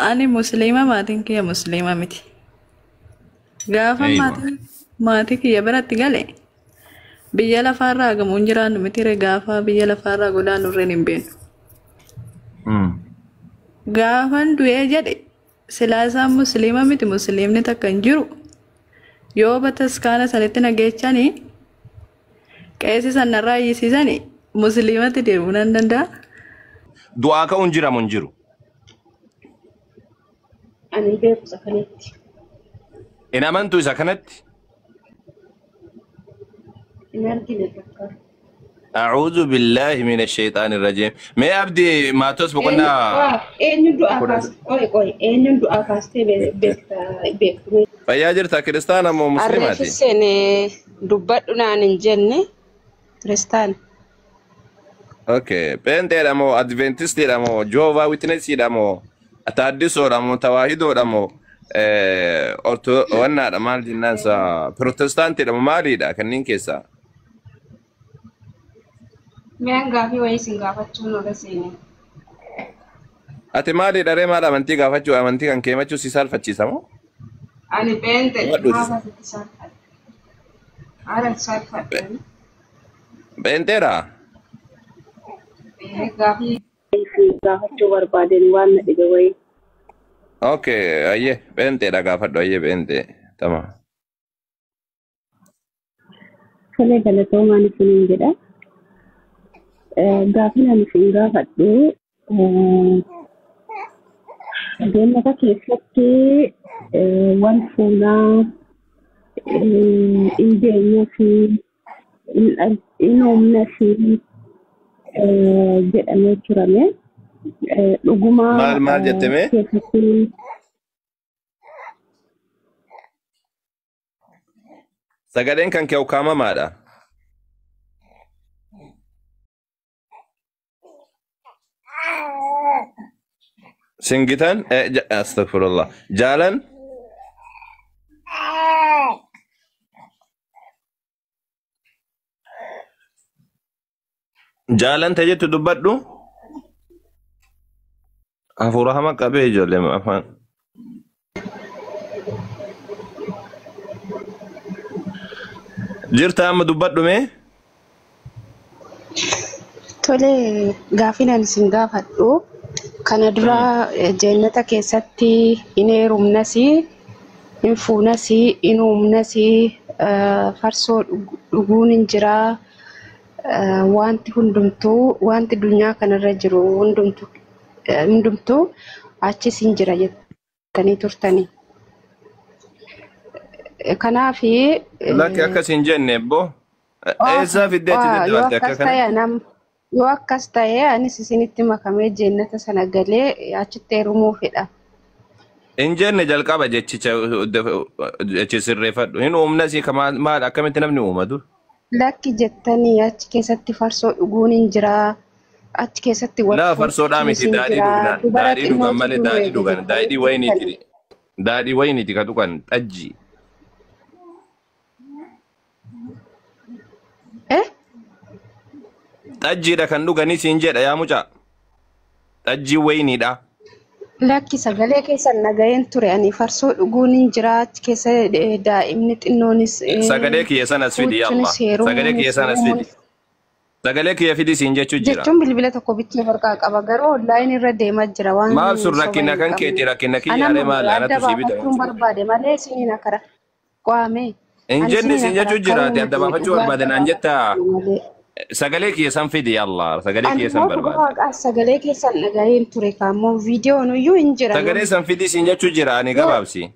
Ani musliima, maatiin kiyya musliima miti. Gaafa maatii kiyya biratti gale biyya lafaarraa gamuun jiraannu miti, gaafa biyya lafaarraa godaannu irreen hin beeknu. Gaafan du'ee jedhe silaa isaan musliima miti, musliimni takka hin jiru. Yoo bataskaana sanitti na geechanii qeessi sanarraa iyyisiisanii musliimatti deemuu nan danda'a. Du'aa ka'uun jira moo hin jiru? Ani beeku isa kanatti. Hin amantu isa kanatti? Hin argine takka. A'uudhu billaahi mina shayxaani rajiim. Mee Abdii, Maatos boqonnaa Eenyuun du'aa kaas? Qoy qoy, eenyuun du'aa kaastee beekta beektu? Fayyaa jirta? Kiristaana moo musliimaati? Arreefisseen dubbadhu naan hin jenne, kiristaana. Okay. Pheenxeedha moo Adventistiidha moo Jehovah Witnessiidha moo Taaddisoodha moo Tawaahidoodha moo Orto wannaadha, maal jennaan isaa, Pirotestaantiidha moo maaliidha kanneen keessaa? Mi'aan gaafii wayii isin gaafachuun ola seene. Ati maaliidha ree? Maal amantii gaafachuu, amantii kan keemachuu si saalfachiisa moo? Ani pheenxe. Dubbadhuuti. Maaf asitti saalfadha? Haala saalfadha. Pheenxeedha? Gaafii gaafachuu barbaadeen waan na dhibe wayii. Okay, ayyee, pheenxeedha gaafadhu, ayyee, pheenxee. Tama. Tolee, galatoomaan isiniin jedha. Gaafii ani isin gaafadhu, jannata keessatti wal fuunaa hin geenyuu fi hin uumne fi jedhamee turame. Dhuguma Maal maal jetteme? keessatti Sagaleen kan kee ukkaamamaadha. Singitan, astaghfirullah. Jaalan jaalan ta'e jettu dubbadhu. Hafuura hama qabee ijoollee afaan. Jirta, amma dubbadhu mee? Tole, gaafiin ani isin gaafadhu kana dura jannata keessatti hin heerumnas, hin fuunas, hin uumnas, farsoo dhuguun hin jiraa, wanti hundumtuu, wanti duniyaa kanarra jiru hundumtuu achis hin jira jettanii turtanii. Kanaaf Lakki, akkas hin jenne ebbo. Eessaa fiddee achi yoo daddabalte akka akkas kana? ta'e anam yoo akkas ta'e anis isinitti makamee jannata sana galee achitti heerumuu fedha. Hin jenne jalqaba jechicha, jechi sirreeffadhu. Hin uumnas maal, akkamitti namni uuma dur? Lakki, jettanii achi keessatti farsoo dhuguun hin jiraa. Achi keessatti wal Laa, farsoodhaa fuudhuunis miti, hin daadhii jiraa. dhugnaan. Dubara Daadhii dhugan xinnootu malee, jiru daadhii dhugan. jettanii Daadhii turtanii. wayiniiti. Daadhii wayiniiti ka dhugan, xajji. Eh? Xajjiidha kan dhuganii siin jedha yaa mucaa. Xajjii wayiniidha. Lakki, sagalee keessan dhaga'een ture ani, farsoo dhuguun hin jiraa achi keessa, daa'imni xinnoonis Sagalee kiyya sanas fidi yalla. fuuchuunis Sagalee kiyya heerumuunis sanas fidi. uumuunis Sagalee kiyya fidi siin jechuu jira. Jechuun bilbila tokko bichee farqaa qaba, garuu online irra deemaa jira waan Maal sun soba rakkina hin kan qabne. keeti, rakkina Ana kiyyaalee maal adda anatu sii bita. baafachuun barbaade malee isiniin akkara qo'ame. Hin Ani jenne isiniin siin akkara jechuu jira, ati akkaruu adda miti, baafachuu dhugaa barbaade adda naan jettaa. baafachuu malee. Sagalee kiyya san fidi yalla. Sagalee Ani kiyya san immoo dhugaa barbaade. waaqaa sagalee keessan dhaga'een ture, kaammoo viidiyoon iyyuu hin jira. Sagalee san fidi siin jechuu jira ani, Yoo gabaabsi.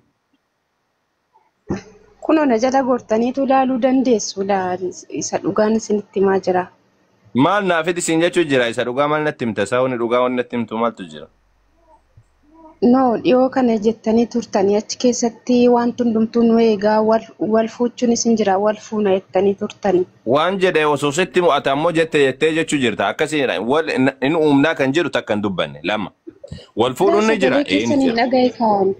Kunoo na jala gortaniitu ilaaluu dandeessu, isa dhugaan isinitti himaa jira. Maal naa fidi siin jechuu jira, isa dhugaa maal natti himta, isaa wanni dhugaa wanni natti himtu maaltu jira? No, dhiyoo kana jettanii turtanii, achi keessatti wanti hundumtuu nu eegaa, wal fuuchuunis hin jira, wal fuuna jettanii turtanii. Waan jedhe osoo sitti mo'ata ammoo jette jettee jechuu jirta, akkasiidha. Wal hin uumnaa kan jedhu takka hin dubbanne lama. Wal fuudhuun ni jira, Sagalee ee ni keessan hin jira. dhagaye kaan.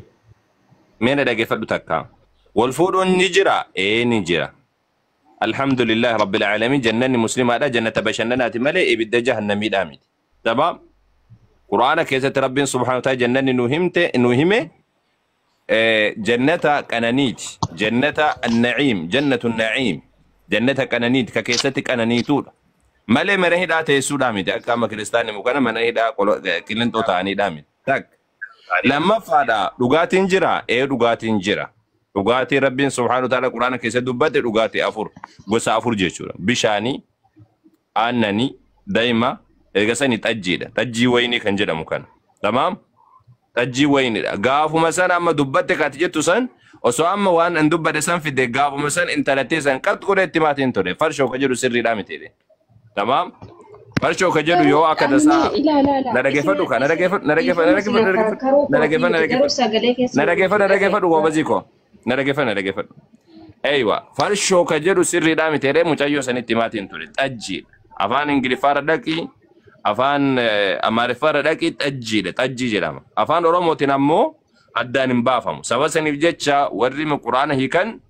Mee na dhageeffadhu takka. Wal fuudhuun ni jira, ee ni jira. Alhamdulillah rabbil alamin, jannanni muslimaadha, jannata bashannanaati malee ibidda jahannamiidhaa miti. Tabaam. Quraana keessatti Rabbiin subhaanahu wa ta'ala jannanni nu himte nu hime jannata qananiiti. Jannata annaciim, jannatu naciim. Jannata qananiiti ka keessatti qananiituudha. Malee mana hidhaa teessuudhaa miti. Akka amma kiristaanni mukana mana hidhaa qillinxoo ta'aniidhaa miti. Tak. Lammaffaadha dhugaatiin jira. Ee dhugaatiin jira. Dhugaatii Rabbiin subhaanahu wa ta'ala Quraana keessatti dubbate dhugaatii afur gosa afur jechuudha. Bishaanii, aannanii, daa'ima, erga sanii xajjiidha. Xajjii wayinii kan jedhamu kana. Tamaam? Xajjii wayiniidha. Gaafuma san amma dubbatte kaati jettu san osoo amma waan an dubbate san fidde gaafuma san intalattee san qaxxu godhee itti maatiin ture. Farshoo ka jedhu sirriidhaa miti. Tamaam? Farshoo ka jedhu Garuu yoo akka amma tasaa ilaa ilaa na ilaa dhageeffadhu ka na dhageeffadhu na dhageeffadhu na dhiifama isin dhageeffadhu karoo na kootii dhageeffadhu na miti garuu dhageeffadhu sagalee na keessan dhageeffadhu na dhagaye. dhageeffadhu goobazii koo na dhageeffadhu na dhageeffadhu. Eywa farshoo ka jedhu sirriidhaa miti jedhee mucayyoo sanitti maatiin ture xajjiidha. Afaan Ingiliffaarra dhaqii afaan Amaariffaarra dhaqii xajjiidha xajjii jedhama. Afaan Oromootiin ammoo addaan hin baafamu. Saba saniif jecha warri quraana hiikan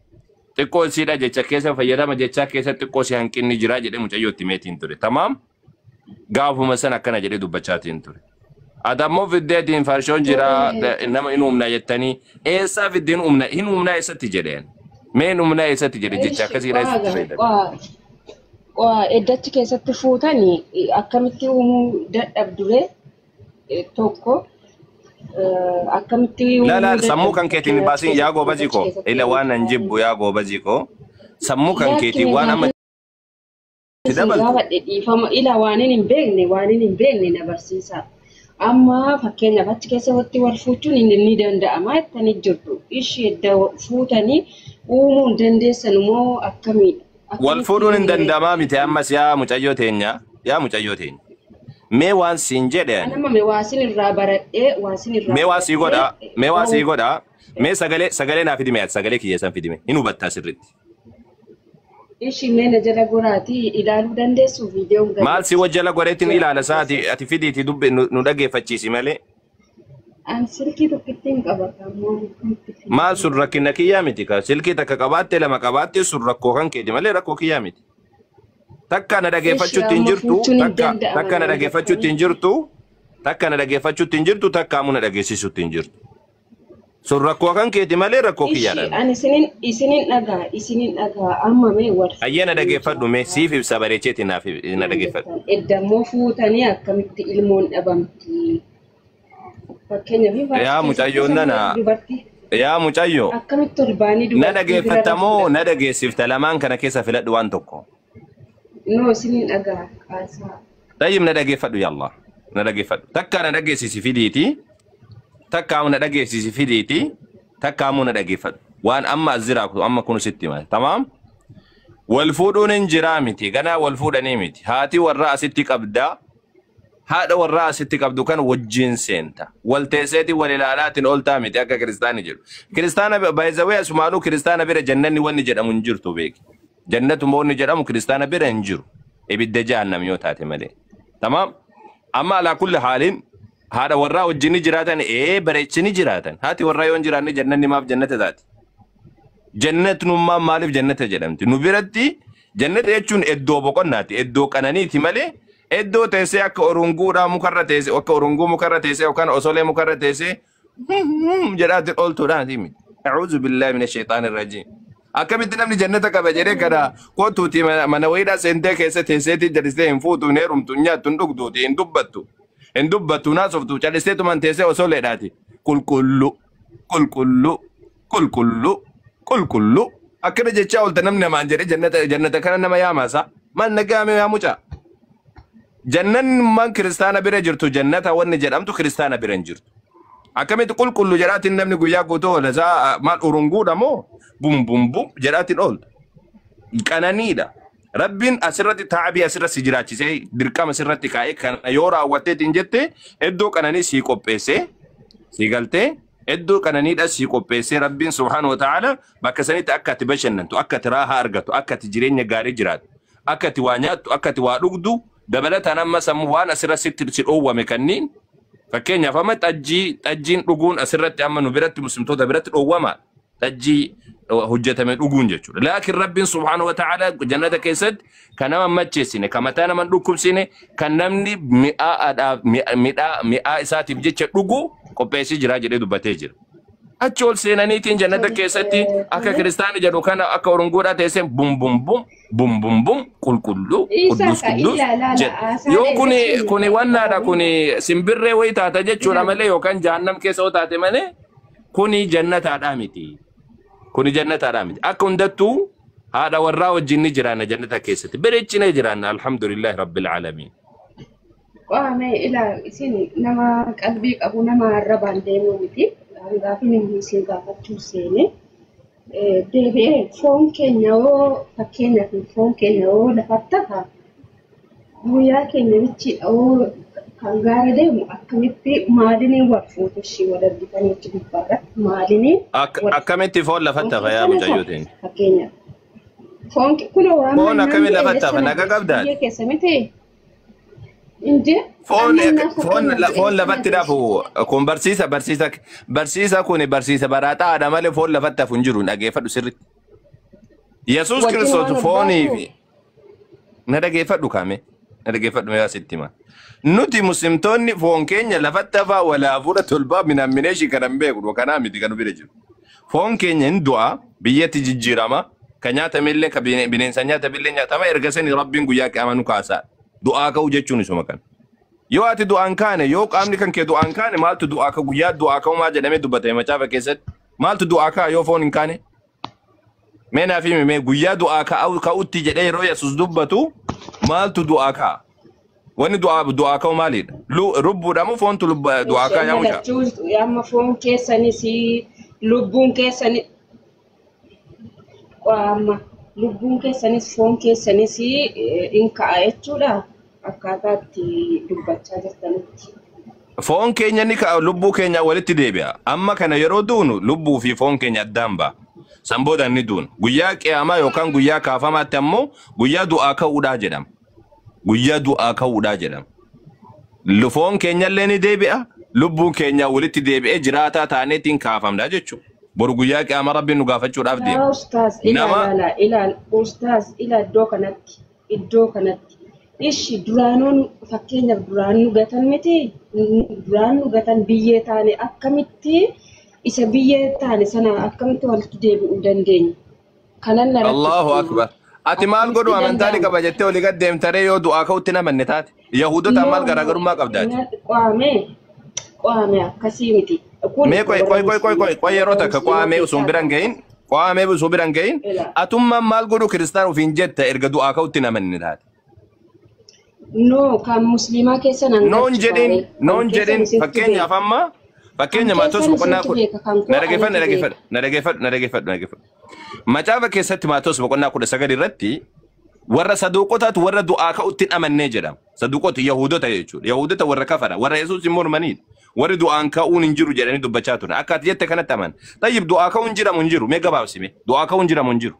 xiqqoo isiidha jecha keessa fayyadama jechaa keessa xiqqoo si hanqinni jira jedhee mucayyoo itti meetiin ture. Tamaam gaafuma san akkana jedhee dubbachaatiin ture. Ati ammoo fiddeetiin farshoon jira Tole. nama hin humna jettanii eessaa fiddeen humna hin humnaa eessatti jedheen. Mee hin humnaa eessatti jedhe jecha Ishi akkasiidha eessatti qo'aa fayyadame. qo'aa qo'aa eddachi keessatti fuutanii akkamitti uumuu dadhabdure tokko akkamitti La la uumuu sammuu kan dadhabdu keetiin hin fakkeenyaaf baasin yaa keessatti goobazii eddachi koo keessatti ila waan nan uumuu jibbu yaa goobazii koo sammuu kan Lakki keetiin waan amma gaafin itti isin dabaltu. gaafadhe dhiifama ila waanin hin beekne waanin hin beekne na barsiisa. Amma fakkeenyaaf achi keessatti wal fuuchuun ni danda'ama jettanii jirtu. Ishii edda fuutanii uumuu hin dandeessan moo akkamiidha? Wal Akkamitti fuudhuun hin uumuu danda'amaa miti ammas yaa mucayyoo teenya yaa mucayyoo teenya. Mee waan siin jedhe ani. Anama mee waasin irraa baradhee waasin irraa Mee waa sii godha baradhee mee waa sii ta'uu godha mee sagalee sagalee naa fidime ati sagalee kiyya san fidime hin hubattaa sirriitti. Ishii mee na jala goraatii ilaaluu dandeessu viidiyoon Maal gadi si wajjala godheetiin jira ilaala isaa ati keessatti. ati fidiitii dubbi nu dhageeffachiisi malee. An silkii tokkittiin qaba kan maal akkamitti Maal fidu? sun rakkina kiyyaa miti ka silkii takka qabaatte lama qabaatte sun rakkoo kan keeti malee rakkoo kiyyaa miti. Takka na Ishii dhageeffachuutti hin amma jirtu fuuchuun hin takka danda'ama takka na naan dhageeffachuutti jettanii. hin jirtu takka na dhageeffachuutti hin jirtu takka ammoo na dhageessisuutti hin jirtu. Sun rakkoo kan keeti malee rakkoo Ishii kiyyaadha miti. ani isinin dhagaa isinin dhagaa amma mee wal Ayyee na fuuchuun dhageeffadhu mee jira siif ibsa bareecheeti naaf na naan dhageeffadhu. jettan. Edda immoo fuutanii akkamitti ilmoon dhabamti? Fakkeenyaaf Yaa achi keessatti mucayyoon sammuu nana dubartii yaa mucayyoo akkamitti ol baanii na dubartii bira dhageeffatta moo rafuudha? na dhageessifta lamaan kana keessa filadhu waan tokko. Noo isinin dhagaa haasaa. Tayyib na dhageeffadhu yallaa na dhageeffadhu takka na dhageessisi fidiiti takka ammoo na dhageessisi fidiiti takka ammoo na dhageeffadhu waan amma as jiraa amma kun sitti hima tamaam wal fuudhuun hin jiraa miti ganaa wal fuudhanii miti haati warraa asitti qabdaa haadha warraa asitti qabdu kan wajjin seenta wal teesseeti wal ilaalaatiin oltaa miti akka kiristaani jedhu kiristaana baay'izawee asumaanuu kiristaana bira jannanni wanni jedhamu hin jirtu beeki jannatuma wanni jedhamu kiristaana bira hin jiru ibidda jahannam yoo taate malee tamaam amma alaa kulli haaliin haadha warraa wajjin ni jiraatan ee bareechini jiraatan haati warraa yoo hin jiraanne jannanni maaf jannata taati jannatnummaan maaliif jannata jedhamti nu biratti jannata jechuun iddoo boqonnaati iddoo qananiiti malee iddoo teessee akka orunguudhaa mukarra teessee akka orunguu mukarra teessee yookaan osolee mukarra teessee jedhaatti ooltuudhaati miti. A'uudhu billaahi mina shayxaani rajiim. Akkamitti namni jannata qaba jedhee kana kootuuti mana wayiidhaa seentee keessa teesseetii jalistee hin fuutu hin heerumtu hin nyaattu hin dhugduuti hin dubbattu hin dubbattu naasoftu calisteetumaan teessee osoleedhaati. Qulqullu qulqullu qulqullu qulqullu akkana jechaa oolta namni namaan jedhee jannata jannata kana nama yaamasa maal nagaame yaa mucaa. Jannanummaan kiristaana bira jirtu jannata wanni jedhamtu kiristaana bira hin jirtu. Akkamitti qulqullu jedhaatiin namni guyyaa guutuu oola isaa maal urunguudha moo bum bum bum jedhaatiin oolta. Qananiidha. Rabbiin asirratti taabii asirratti si jiraachisee dirqama asirratti kaa'ee kana yoo raawwatteetiin jette iddoo qananii sii qopheessee sii galtee iddoo qananiidha sii qopheessee Rabbiin subhaanahu wa ta'aala bakka sanitti akka ati bashannantu akka ati raahaa argattu akka ati jireenya gaarii jiraattu akka ati waa nyaattu akka ati waa dhugdu dabalataan amma sammuu waan asirratti si dhoowwame kanniin fakkeenyaaf amma xajjii xajjiin dhuguun asirratti amma nu biratti muslimtoota biratti dhoowwama xajjii Hojjetame dhuguun jechuudha. Laakiin Rabbiin subhaanahu wa ta'ala jannata keessatti kan nama macheessine, kan mataa nama hin dhukkubsine, kan namni mi'aadhaaf mi'aa mi'aa isaatiif jecha dhugu qopheessee jira jedhee dubbatee jira. Achi ol seenaniitiin jannata keessatti akka kiristaani jedhu kana akka orunguudhaa teessee bum bum bum bum bum bum qulqulluu Isa quddus ka quddus ila laala jedha. haasaa Yoo kuni dheeressuu kuni wannaadha, kuni simbirree wayii taata jechuudha malee yookaan jahannam keessa yoo taate malee kuni jannataadhaa miti. Kuni jannataadhaa miti. Akka hundattuu haadha warraa wajjin ni jiraanna jannata keessatti. Bareechinee jiraanna, alhamdulillahi rabbil aalamiin. Qaame ilaa isin nama qalbii qabu, nama arrabaan deemuu miti. Gaafin inni isin gaafachuu seene. Deebi'ee foon keenya hoo, fakkeenyaaf foon keenya hoo lafatti hafa, guyyaa keenya bichiidha hoo kan gaara deemu, akkamitti maaliin wal fuutu ishii wal argitanii achi gubbaarratti maaliin wal Akkamitti foon foon lafatti hafa yaa keessan hafa mucayyootiin? Fakkeenyaaf foon kunoo waan Foon mannaan akkamiin du'e lafatti hafa sana naga qabdaati? biyya keessa miti inje Foon amma foon fakkeenyaaf du'e foon sana lafatti hafu kun barsiisa barsiisa barsiisa kun barsiisa baraaxaadha malee foon lafatti hafu hin jiru, dhageeffadhu sirriitti. Yesuus wajjin Kiristoos waan ol foonii baasu fi na dhageeffadhu kaame, na dhageeffadhu, mee asitti hima. Nuti muslimtoonni foon keenya lafatti hafaa walaa hafuura tolbaa minaammineeshii kan hin beeknu kanaa miti kan nu bira jiru. Foon keenya hin du'a, biyyatti jijjiirama, kan nyaatamillee kan bineensa nyaatamillee nyaatama, erga sani Rabbiin guyyaa qiyaamaa nu kaasaa. Du'aa ka'uu jechuun isuma kana. Yoo ati du'aan kaane, yoo qaamni kan kee du'aan kaane, maaltu du'aa ka guyyaa du'aa ka'u maal jedhamee dubbatame macaafa keessatti? Maaltu du'aa ka'a yoo foon hin kaane? Mee naaf himi mee, guyyaa du'aa ka'utti jedhee yeroo Yesuus dubbatu maaltu du'aa ka'a? Wanni du'aa ka'u maalidha? Lubbuudha moo foontu du'aa ka'a yaa Amma mucaa? lachuu amma foon keessanis lubbuun keessanis amma lubbuun keessanis foon keessanis in ka'a jechuudha akkaataa itti dubbachaa jirtanitti. Foon keenya ni ka'a, lubbuu keenya walitti deebi'a. Amma kana yeroo duunu lubbuu fi foon keenya addaan ba'a. San booda ni duuna. Guyyaa qiyaamaa yookaan guyyaa kaafamaatti ammoo guyyaa du'aa ka'uudhaa jedhama. Guyyaa du'aa ka'uudhaa jedhama. Foon keenyallee ni deebi'a. Lubbuun keenya walitti deebi'ee jiraataa taaneetiin kaafamna jechuudha. Boru guyyaa qiyaamaa Rabbiin nu gaafachuudhaaf Yaa deema. ustaaz ilaal Nama ilaala ilaal ustaaz ilaal, iddoo kanatti ishi duraanuun fakkeenyaaf duraan nu gatan miti, duraan nu gatan biyyee taane, akkamitti isa biyyee taane sana akkamitti walitti deebi'uu dandeenya? Kanan na Allahu rakkiftu. akbar. Ati maal godhu Akkamitti amantaa ni danda'ama? qaba jettee olii gad deemtaree yoo du'aa ka'utti namanne taate? Yahudotaan No, maal no, garaagarummaa qabdaati? Qo'ame akkasii miti. Kun Mee qoy warra qoy qoy qoy qoy qoy, yeroo warra takka musliima qo'amee osoo keessaa biran gahin, qo'amee osoo biran gahin, Ila. atummaan maal godhu kiristaan ofiin jetta erga du'aa ka'utti namanne taate? No, kan musliimaa keessa nan Noon galchu jedhin baaree. Kan noon keessan jedhin isintu fakkeenyaaf beeka. amma Kan fakkeenya Maatoos keessan boqonnaa isintu kudha beeka, kan koo na dhageeffadhu na anatu dhageeffadhu beeka. na dhageeffadhu na dhageeffadhu na dhageeffadhu. Macaafa keessatti Maatoos boqonnaa 19 irratti warra saduuqotaatu warra du'aa ka'utti hin amannee jedhama. Saduuqota Yaahudota jechuudha. Yaahudota warra kafara, warra Yesuus hin mormanidha. Warri du'aan ka'uun hin jiru jedhanii dubbachaa turan. Akka ati jette kanatti aman. Tayyib, du'aa ka'uun jiramu hin jiru? Mee gabaabsime. Du'aa ka'uun jiramu hin jiru?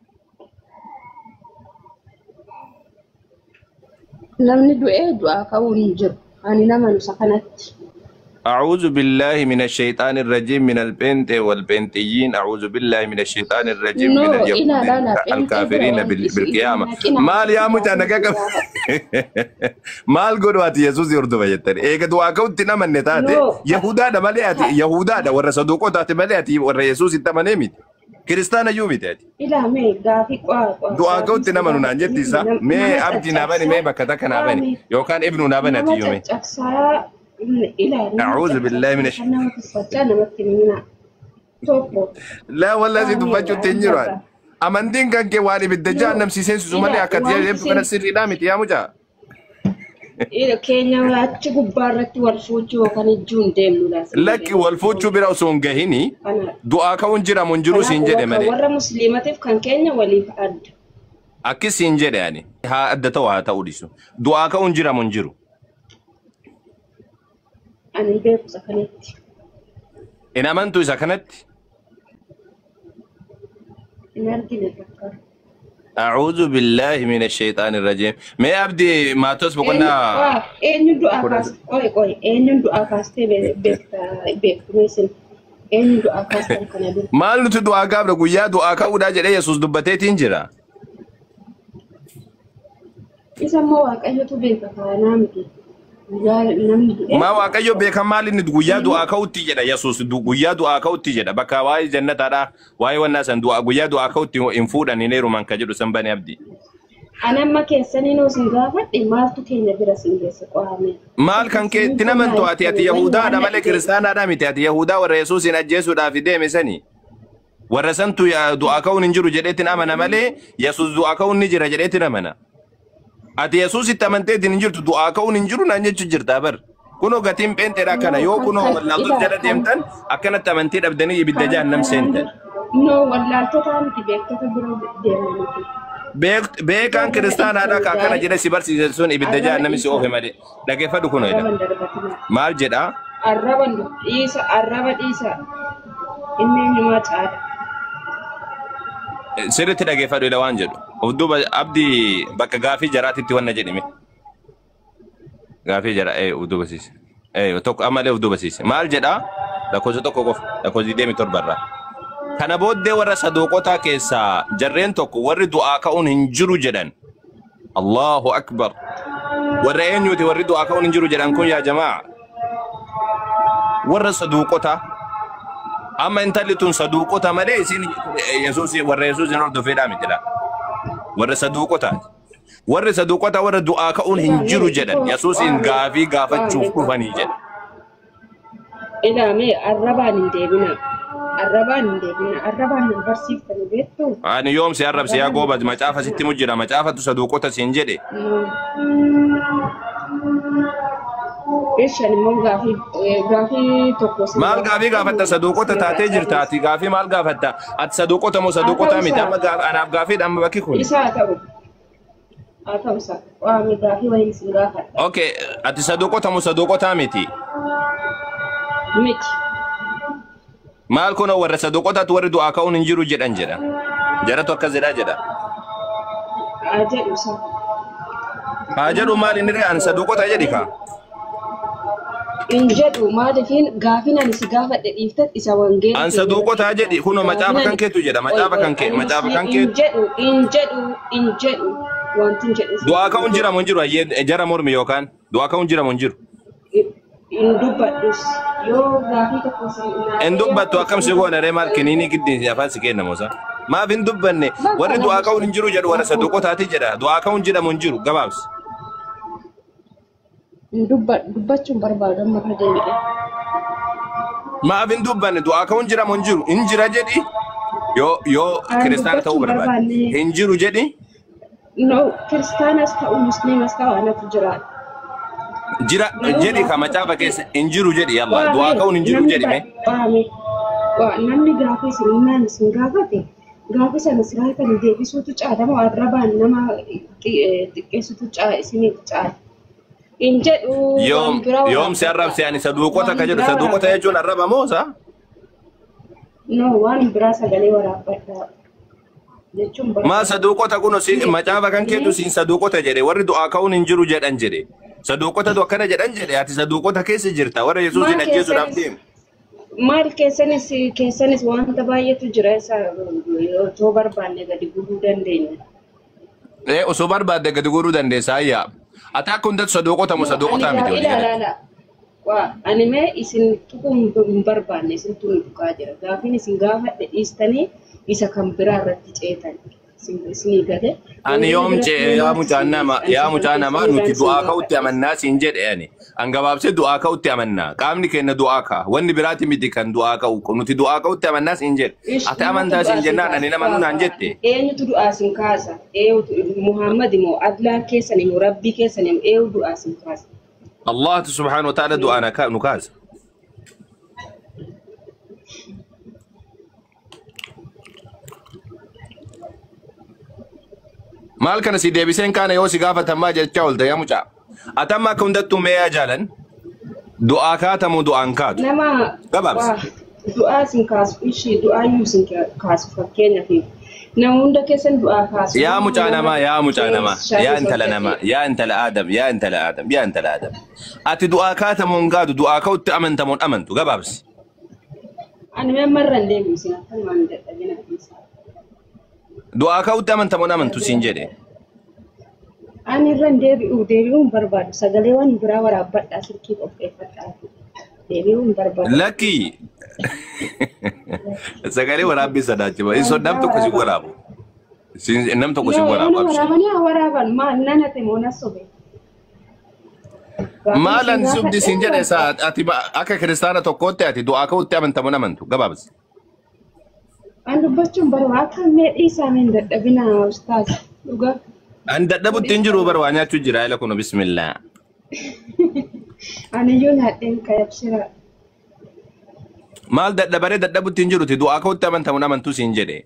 Namni du'ee du'aa ka'uun hin jiru. Ani nama nusa kanatti. أعوذ بالله من الشيطان الرجيم من البنت والبنتيين، أعوذ بالله من الشيطان الرجيم No, من اليهود ilaala ilaala pheenxee bira الكافرين waan isin بالقيامة. naqina maal yaa mucaa gaafii nagaa isin qab gaafadha. Maal godhu ati Yesuus hordofa jettani eega du'aa ka'utti hin amanne taate? No, Yahudaadha malee ati Yahudaadha, warra saduuqotaati malee ati warra Yesuus itti amanee miti, kiristaana iyyuu miti ati. Ilaa mee gaafii qo'aa qo'aa Du'aa gaafii ka'utti isin hin amanu naan gaafadha jetti miti isa mee nama abdii naa bani mee caccabsaa bakka takka naa bani qo'aa yookaan ibnu naa bani nama ati yoome. caccabsaa ilaa nama أعوذ بالله caccabsaa من kan nama tuffachaa namatti himina tokko Laa wallahi si qo'aa mee dubbachuutti hin jiru ani. darba. Amantiin kan kee waan ibidda No, jahannamsiiseensisu malee ilaa akka ati wanti deemtu kana isin sirriidhaa miti yaa mucaa. Keenya achi gubbaa irratti wal fuuchuu yookaan ijjuu hin deemnu laasin Lakki jedhee. wal fuuchuu bira osoo hin gahini Kana du'aa ka'uun jiramu hin jiru kanaaf siin jedhe kan malee. warra musliimatiif kan keenya waliif adda. Akki siin jedhe ani haa adda ta'u haa ta'uu dhiisu. Du'aa ka'uun jiramu hin jiru? Ani hin beeku isa kanatti. In amantuu isa kanatti? Hin argine takka. أعوذ بالله من الشيطان الرجيم. Mee abdii Maatos Eenyu boqonnaa waa eenyuun du'aa kudha kaas qoy qoy eenyuun du'aa kaastee beekta beektu isin? Eenyu du'aa kaastan kana dura? Maal nuti du'aa gaafna guyyaa du'aa ka'uudhaa jedhee Yesuus dubbateetiin jira. Isa immoo Waaqayyotu beeka kanaa miti. Guyyaa namni du'e. Maa Waaqayyo beekan maal inni guyyaa du'aa ka'utti jedha Yesuus guyyaa du'aa ka'utti jedha bakka waa'ee jannataadha waa'ee wannaa san du'aa guyyaa du'aa ka'utti hin fuudhan hin heeruman ka jedhu san bane abdi. Ani amma keessaniin sin gaafadhe maaltu keenya bira sin geesse qo'ame. Maal kan kee itti namantu ati ati Yahudaadha malee kiristaanaadha miti ati Yahudaa warra Yesuusin ajjeesuudhaaf deeme sani. Warra santu du'aa ka'uun hin jiru jedheetiin amana malee Yesuus du'aa ka'uun ni jira jedheetiin amana. Ati Yesuusitti amanteetiin hin jirtu du'aa ka'uun hin jiru naan jechuu jirta bar. Kunoo gatiin pheenxeedha kana yoo kunoo wallaaltota jala deemtan akkanatti amantii dhabdanii ibidda jahannam seentan. No, wallaaltota miti beektota bira deemaniiti. Beekaan kiristaanaadha ka akkana jedhe si barsiise sun ibidda jahannami si oofe malee. Dhageeffadhu kunoo jedha. Arraban darbatina. Maal jedhaa? Arraban dhiisa, arraba dhiisa. Inni eenyumaa caala. Sirriitti dhageeffadhu ila waan jedhu. Of duuba abdii bakka gaafii jaraatitti wanna jedhime. Gaafii jara of duuba siise. Tokko ammallee of duuba siise. Maal jedhaa? Lakkoofsa tokko qofa. Lakkoofsa 27 irraa. Kana booddee warra saduuqotaa keessaa jarreen tokko warri du'aa ka'uun hin jiru jedhan. Allahu akbar. Warra eenyuti warri du'aa ka'uun hin jiru jedhan kun yaa jamaa? Warra saduuqotaa. Amma intalli tun saduuqota malee isin Yesuus warra Yesuus hin hordofeedhaa mitidha. Warra saduuqotaati. Warri saduuqota warra du'aa ka'uun hin jiru jedhan Yesuusin gaafii gaafachuuf dhufanii jedha. Ilaamee arrabaan hin deebina. Arrabaan hin deebina. Arrabaan hin barsiiftani beektu. Ani yoom si arrabse yaa goobaz macaafa sitti mujjira macaafatu saduuqota siin jedhe. Ishaan immoo gaafii tokko si Maal gaafii gaafatta saduuqota taatee jirta ati gaafii maal gaafatta ati saduuqota moo saduuqota miti amma anaaf gaafiidha amma bakki kun. Isa haa ta'u. Haa ta'u isa. Waami gaafii wayii sin gaafadha. Okay ati saduuqota moo saduuqota miti. Miti. Maal kunoo warra saduuqotaatu warri du'aa ka'uun hin jiru jedhan jedha. Jaratu akkas jedhaa jedha. Haa jedhu isa. Haa jedhu maal inni ree ani saduuqota jedhi kaa. Hin jedhu maaliifin gaafiin ani si gaafadhe dhiiftan isa wangeela. An saduuqotaa jedhi kunoo macaafa kan keetu jedha macaafa kan kee macaafa kan Hin keetu. jedhu hin jedhu hin jedhu wanti hin jedhu. Du'aa ka'uun jira moo hin jiru ayyee jara mormi yookaan du'aa ka'uun jira moo hin jiru. Hin dubbadhus yoo gaafii tokko si Hin dubbattu akkam si goona ree maal kiniinii giddiin afaan si kenna moosa. Maaf hin dubbanne warri du'aa ka'uun hin jiru jedhu warra saduuqotaati jedha du'aa ka'uun jedhamu hin jiru gabaabsi. Hin dubbachuun barbaadu amma irra deebi'e. Maaf hin dubbanne du'aa ka'uun jira moo hin jiru hin jira jedhi yoo kiristaana ta'uu barbaade hin jiru jedhi. No, kiristaanas ta'u musliimas ta'u anatu jiraadha. Jira jedhi ka macaafa keessa hin jiru jedhi yalla du'aa ka'uun hin jiru jedhi mee. Namni gaafii isin isin gaafate gaafii sana siraatan deebisuutu caala moo arrabaan nama xiqqeessutu isiniif caala. Hin jedhu waan biraa Yoom si arrabse ani saduuqota ka jedhu saduuqota jechuun arraba moo saa? No, waan biraa sagalee waraabbadhaa jechuun Maa saduuqota kun macaafa kan keetu siin saduuqota jedhe warri du'aa ka'uun hin jiru jedhan jedhe. Saduuqotatu akkana jedhan jedhe ati saduuqota keessa jirta warra Yesuusin ajjeesuudhaaf deemu. Maal keessanis wanta baay'eetu jira isa otoo barbaanne gadi guuruu dandeenya. Osoo barbaadde gadi guuruu dandeessa ayyaa. Ati akka hundatti saduuqota moo saduuqotaa miti walii galatti? Ani mee isin tuquu hin barbaanne isin tun tuqaa jira. Gaafiin isin gaafadhe dhiistanii isa kan biraa irratti ceetan. Isinii gale. Ani yoom ce'e yaa mucaa namaa nuti du'aa ka'utti amannaa siin jedhe ani. An gabaabsee du'aa ka'utti amannaa. Qaamni keenya du'aa ka'a. Wanni biraati miti kan du'aa ka'u. Nuti du'aa ka'utti amannaa siin jedhe. Ati amantaa siin jennaan ani nama nunaan jette. Eenyutu du'aa siin kaasa? Eenyutu Muhammad moo Adlaa keessan moo Rabbii keessan moo eenyu du'aa siin kaasa? Allah subhanahu wa ta'ala du'aa nu kaasa. Maal kana si deebiseen kaana yoo si gaafatan maa jechaa oolte yaa mucaa. Ati amma akka hundattuu mee yaa jaalan du'aa kaatamu du'aan kaatu. Nama Gabaabsi. Du'aa sin kaasu ishii du'aayyuu sin kaasu fakkeenyaaf nama hunda keessan du'aa kaasu. Yaa mucaa namaa yaa mucaa namaa yaa intala namaa yaa intala Aadam yaa intala Aadam yaa intala Aadam. Ati du'aa kaatamu hin kaatu du'aa ka'utti amantamu hin amantu gabaabsi. Ani memmarra hin deebi'u isin akkanumaan dadhabina dhiisaa. Du'aa ka'utti amantamoo amantu siin jedhe. Ani irra hin deebi'u deebi'uu hin barbaadu. Sagaleewwan biraa waraabbadhaa silkii qopheeffadhaa. Deebi'uu hin barbaadu. Lakki sagalee waraabbii sadaachima. Iso nam tokko si waraabu. Nam tokko si Yoo waraabu. na waraabanii haa waraaban maal nan ate moo na sobe. Maal ani subdi siin jedhe isaa ati akka kiristaana tokkootti ati du'aa ka'utti amantamoo amantu gabaabsi. An dubbachuun barbaadu akka mee dhiisaa mee hin dadhabina ustaaz dhugaa. Ani dadhabutti hin jiru bar waa nyaachuu jira ila kunu bismillah. Ani iyyuu nyaadheen kayabsira. Maal dadhabaree dadhabutti hin jiruti du'aa ka'utti amantamoo amantu siin jedhe.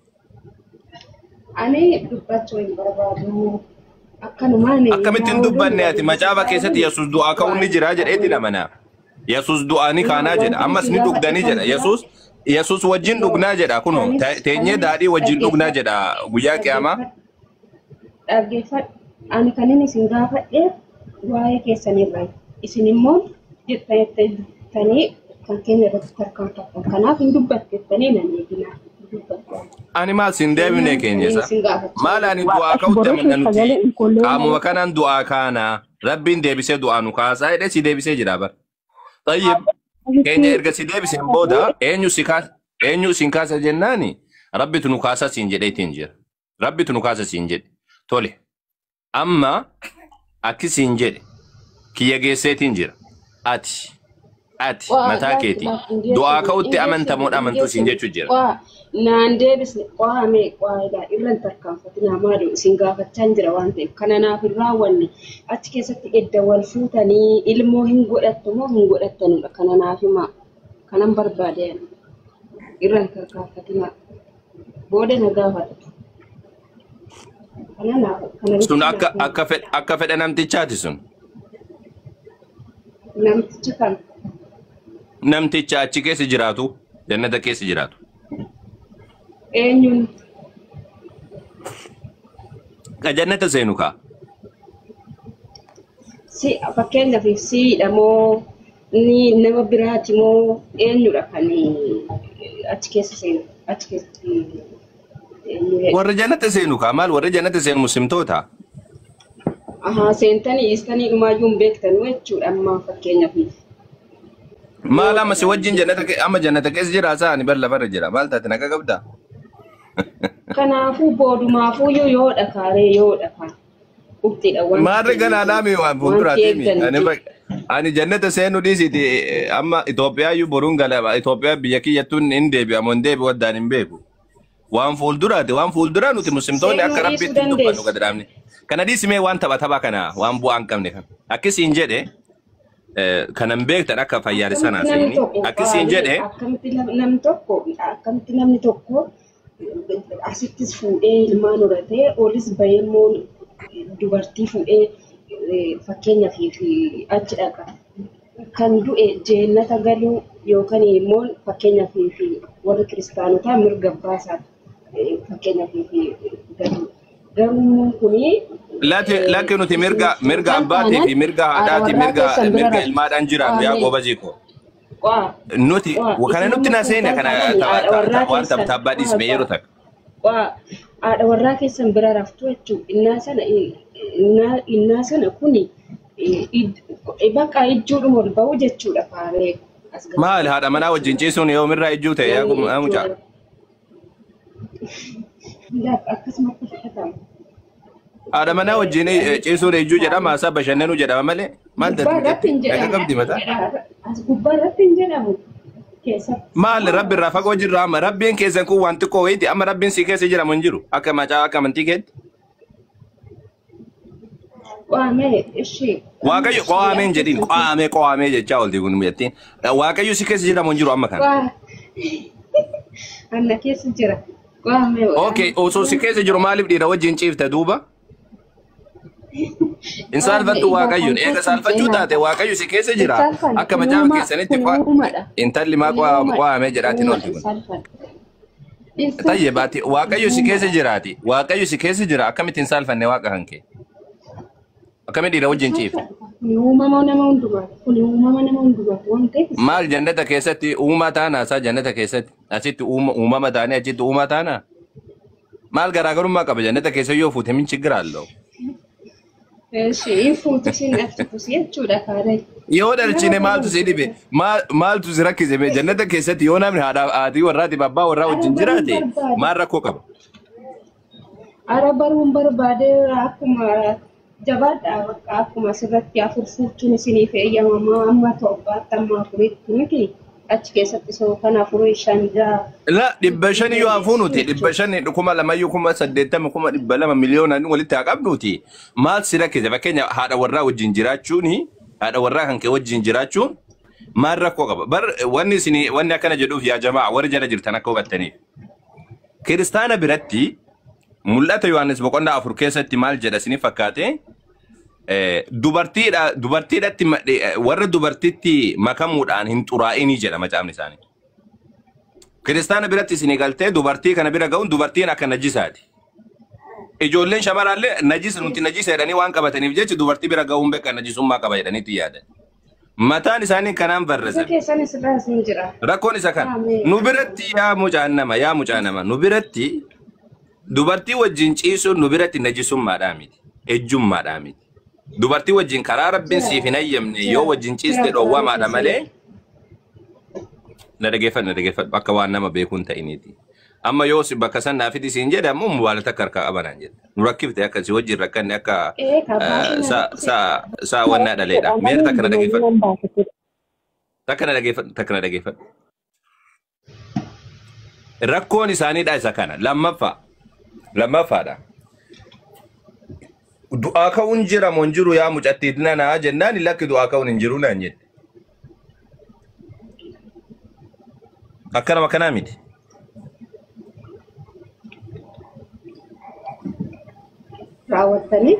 Ani dubbachuu hin barbaadu. Akkanumaan Akkamitti hin dubbanne ati macaafa keessatti Yesuus du'aa ka'uun ni jira jedheetiin amana. Yesuus du'aa ni kaanaa jedha. Ammas ni dhugdanii jedha. Yesuus wajjin dhugnaa jedha kunoo teenyee daadhii wajjin dhugnaa jedha guyyaa qiyaamaa. Dhaggeeffadhu. Ani kan inni isin gaafadheef waa'ee keessanirraa. Isin immoo jettanii kan keenya irratti tarkaanfattan. Kanaaf hin dubbattettanii nan eeginaa. Ani maal siin deebine keenya isa. Maal ani du'aa ka'utti amanna nuti qaamuma kanaan du'aa kaanaa rabbiin deebisee du'aa nu kaasaa jedhee si deebisee jira bara. Tayyib keenya erga si deebiseen booda eenyu si kaasa eenyu siin kaasa jennaani rabbitu nu kaasa siin jedheetiin jira. Rabbitu nu kaasa siin jedhe. Tole amma akki siin jedhe kiyya geesseetiin jira. Ati mataa keetii du'aa ka'utti amantamoo amantuu siin jechuu jira. Naan deebisne qo'amee qo'aadha irra hin tarkaanfatinaa maali isin gaafachaa hin jira waan ta'eef kana naaf hin raawwanne achi keessatti edda wal fuutanii ilmoo hin godhattu moo hin godhattanudha kana naaf himaa kanan barbaade irra hin tarkaanfatinaa booda na gaafattu. Kana naaf kana Sun akka fedha namtichaati sun. Namticha kan Namticha achi keessa jiraatu jannata keessa jiraatu. Eenyuun Ka jannata seenu kaa. Si fakkeenyaaf siidha moo ni nama biraati moo eenyudha kan achi keessa seenu achi keessatti eenyu? Warra jannata seenu kaa maal warra jannata seenu muslimtoota. Ahaa seentanii dhiistanii dhumaayyuu hin beektanu jechuudha amma fakkeenyaaf. Maal amma si wajjin jannata amma jannata keessa jira isaa ani bar lafarra jira maal taate naqa qabdaa? Kanaafuu boodumaafuyyuu yoo dhakaaree yoo dhakaa qubxiidha wanti Maarri ganaa laami waan fuulduraati himi. Ani jannata seenuu dhiisiti amma Itoophiyaa iyyuu boruun gala Itoophiyaa biyya kiyyattuun hin deebi'amu hin deebi'u waddaan hin beeku. Waan fuulduraati waan fuulduraa nuti muslimtoonni akka Seenuu dhiisuu rabbiitti hin dubbannu dandeessu. gad dhaabne. Kana dhiisimee waan tapha tapha kana waan bu'aa hin qabne kana. Akkasiin jedhe kanan beektan akka fayyaalessa Akkamitti namni seeni. tokko Akkasiin jedhe akkamitti namni tokko asittis fuudhee ilmaan horatee olis bahee immoo dubartii fuudhee fakkeenyaaf achi dhaqa. Kan du'e jeennata galuu yookaan immoo fakkeenyaaf warra kiristaanotaa mirga abbaa isaa fakkeenyaaf galuu. Garuu immoo kuni Lakki nuti mirga abbaatii fi mirga haadhaati mirga ilmaadhaan jiraannu yaa goobazii koo. Nuti kana nutti na seene kana waan tabbaa dhiisme yeroo takka. Haadha warraa keessan bira raftu jechuudha. Innaa sana kuni bakka ijjuudhuma ol ba'u jechuudha faaree. Maali haadha manaa wajjin ciisuun yoomirraa ijjuu ta'e yaa mucaa? Akkasumatti fudhatama. Haadha manaa wajjin ciisuun ijjuu jedhama haasaa bashannanuu jedhama malee maal Gubbaa irratti hin ta'e jedhamu. qabdi mataa? As gubbaa irratti hin jedhamu. Keessatti. Maal rabbi irraa fagoo jirra amma rabbiin keessan kun waan xiqqoo wayiiti amma rabbiin si keessa jiramu hin jiru akka macaa akka amantii keetti. Qo'amee ishee. Waaqayyo qo'amee hin jedhin qo'amee qo'amee jechaa oolti kun jettiin waaqayyo si keessa jiramu hin jiru amma kana. Anna keessa jira. Qo'amee. Okay osoo si keessa jiru maaliif dhiira wajjin ciifte duuba? Hin saalfattu waaqayyoon eega saalfachuu taate waaqayyo si keessa jira akka macaafa keessanitti intalli maa qo'amee jedhaatiin oolti kun. Tayyee baati waaqayyo si keessa jiraati waaqayyo si keessa jira akkamitti hin saalfanne waaqa kan kee. Akkamiin dhiira wajjin ciifte? Kuni uumama nama hundumaati. Kuni uumama nama hundumaati waan ta'eef. Maal jannata keessatti uumaa taanaa isaa jannata keessatti asitti uumama taanee achitti uumaa taanaa? Maal garaagarummaa qaba jannata keessa yoo fuute min chiggiraallo? Ishee fuutu siin dhalchitus jechuudha kaadha. Yoo dhalchine maaltu si dhibe? Maaltu si rakkise? Mee jannata keessatti yoo namni haadha haatii warraatiif abbaa warraa wajjin jiraate maal rakkoo qaba? Ara baruun barbaade akkuma jabaadha bakka akkuma asirratti afur fuuchuun isiniif eeyyamamaa amma torbaatti amma afuritti miti achi keessatti soo kan afurii shan ja'a. La 500 yoo hafuunuti 500 2000 80,000 200,000 miliyoonaan walitti haa qabnuuti. Maal si rakkise? Fakkeenya haadha warraa wajjin jiraachuuni haadha warraa kan kee wajjin jiraachuun maal rakkoo qaba? Bar wanni isin wanni akkana jedhuuf yaa jamaa warri jala jirtan akka hubattaniif. Kiristaana biratti mul'ata Yohaannis boqonnaa 4 keessatti maal jedha isiniif fakkaate? Dubartiidhatti warra dubartitti makamuudhaan hin xuraa'inii jedha macaafni isaanii. Kiristaana biratti isin galtee dubartii kana bira ga'uun dubartiin akka najisaati. Ijoolleen shamarraallee najis nuti najisa jedhanii waan qabataniif jecha dubartii bira ga'uun beeka najisummaa qaba jedhaniitu yaadan. Mataan isaanii kanaan Isa barreessame. keessan asirraa hin jira. Rakkoon isa kana. Ameen. Nu biratti yaa mucaan nama yaa mucaa nama nu biratti dubartii wajjin ciisuun nu biratti najisummaadhaa miti. Ejjummaadhaa miti. Dubartii wajjin karaa rabbiin Jira siif hin hayyamne jira yoo wajjin jira ciiste karaa dhoowwamaadha keessan. malee na dhageeffadhu na dhageeffadhu akka waan nama beekuun ta'iniiti. Amma yoo si bakka san naafiti siin jedhamu mobaayila takka harkaa qabanaan jedha. Nu rakkifte akka si wajjin rakkanne akka Ee kabaasii na rakkise. saa wannaa dhaleedha. Meera takka na dhageeffadhu. Nan baasate. Takka na dhageeffadhu. Takka na dhageeffadhu. Rakkoon isaaniidha isa kana. Lammaffaa. Lammaffaadha. Du'aa ka'uun jira moo hin jiru yaa mucattiit nanaa jennaan lakki du'aa ka'uun hin jiru naan jette. Akkanuma kanaa miti. Raawwattanii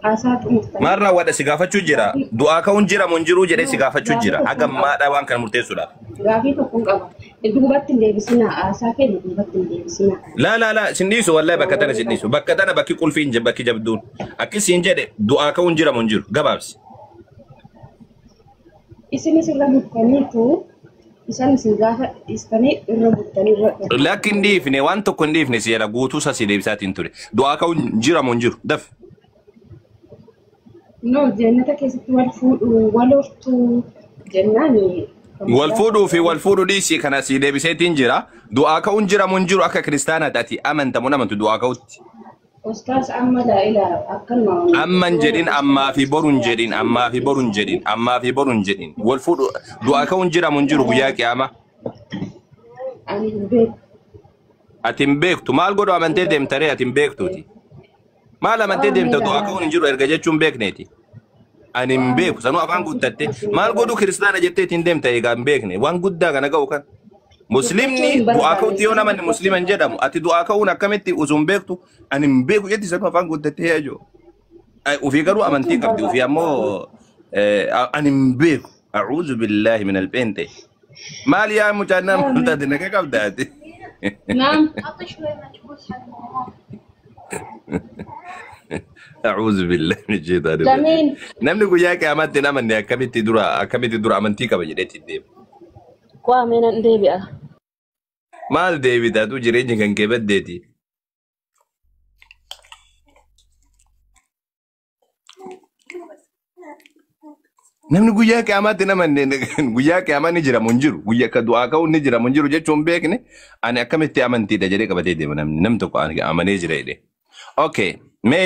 haasaa xumurtanii. Maal raawwadha si gaafachuu jira. Du'aa ka'uun jira moo hin jiru jedhee si No, gaafachuu gaafii jira. tokkoon Haga qaba. maadhaa waan kana murteessuudhaaf. Gaafii tokkoon qaba. Duubatti hin deebisinaa. Haasaa keenya duubatti hin deebisinaa. Laa laa laa sin dhiisu wallahi bakka tana sin dhiisu. Bakka tana bakki qulfii hin bakki jabduun. Akki siin jedhe du'aa ka'uun jira moo hin jiru gabaabsi. Isinis irra bultaniitu isaan isin gaafa dhiistanii irra bultanii irra Lakki hin dhiifne waan tokko hin dhiifne si jedha guutuu isa si deebisaatiin ture. Du'aa ka'uun jira moo hin jiru daf. No, jannata keessatti wal fuudhu, wal hortuu jennaan kan Wal fuudhuu fi wal fuudhuu dhiisii kana si deebiseetiin jira. Du'aa ka'uun jira moo hin jiru akka kiristaanaatti ati amantamu amantu du'aa ka'utti. Ustaas amma laa ilaa akkanuma Amman jedhin ammaa fi boruun jedhin ammaa fi boruun jedhin ammaa fi boruun jedhin wal fuudhu du'aa ka'uun jira moo hin jiru guyyaa qiyaamaa. Ani hin beeku. Ati hin beektu maal godhu amantee deemtaree ati hin beektuuti. Maal amantee deemta du'aa ka'uun hin jiru erga jechuun beekneeti. Ani hin beeku sanuu afaan guuttatte maal godhu kiristaana jettee ittiin deemta egaa hin beekne waan guddaa kana ga'u kan. Muslimni du'aa ka'utti yoo namanni muslima hin jedhamu ati du'aa ka'uun akkamitti osoo hin beektu ani hin beeku jetti sanuu afaan guuttattee yaa jiru. Ofii garuu amantii qabdi ofii ammoo ani hin beeku. A'uudhu billaahi min alpheente. Maal yaa mucaan nama taate naga qabda ati. Naam. A'uudhu billaahi min shaytaani rajiim. Lameen. Namni guyyaa qiyaamaatti hin amanne akkamitti dura amantii qaba jedheetti deema. Waamee nan deebi'a. Maal deebitaatu jireenya kan kee baddeeti. Namni guyyaa qiyaamaatti hin amanne guyyaa qiyaamaa ni jira moo hin jiru guyyaa akka du'aa ka'uun ni jira moo hin jiru jechuun beekne ani akkamitti amantiidha jedhee qabatee deema namni namni tokko ani amanee jira jedhee. Okay, mee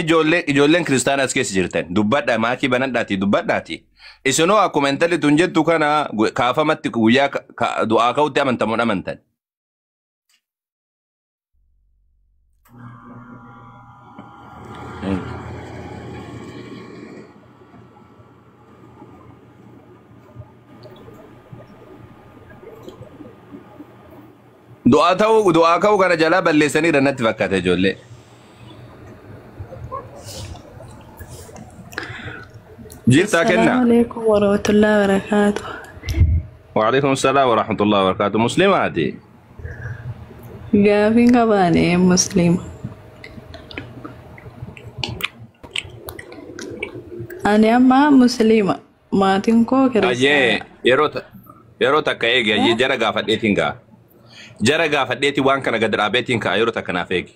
ijoolleen kiristaanaa as keessa jirtan dubbadhaa maakii banadhaatii dubbadhaatii. Isinoo akkuma intalli tun jettu kana kaafamatti guyyaa du'aa ka'utti amantamuun amantan. Du'aa ka'uu kana jalaa balleessaniira natti fakkaata ijoollee. Jirtaa Assalamu kennaa. alaikum warahmatullahi wabarakatuh. وعليكم السلام ورحمة الله وبركاته. مسلماتي Gaafiin qabaane musliima. Ani amma musliima. Maatiin koo Ayyee kiristaana. yeroo takka eegi ayyee jara gaafadheetiin ga'a. Jara gaafadheetii waan kana gad dhaabeetiin ka'a yeroo takka naaf eegi.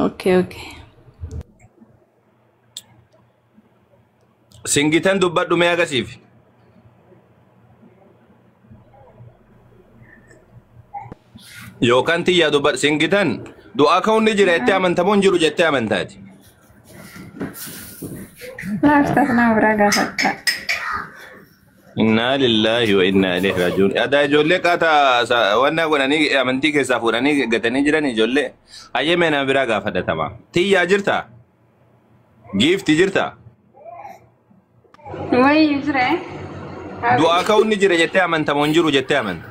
Okay, okay. Singitan dubbadhu mee agasiif. Yookaan tiyyaa dubbadhu singitan du'aa ka'uun ni jira jettee amantamoo hin jiru jettee amantaati. Laaftaas nama biraa gaafadha. Innaa lillaahi wa innaa ilaihi raaji'uun. Adaa ijoollee qaataa wanna godhanii amantii keessaa fuudhanii gatanii jiran ijoollee. Hayyee mee nama biraa gaafadhatama. Tiyyaa jirtaa? Giifti jirtaa? Wayii jira. Du'aa ka'uun ni jira jettee amantamoo hin jiru jettee amanta.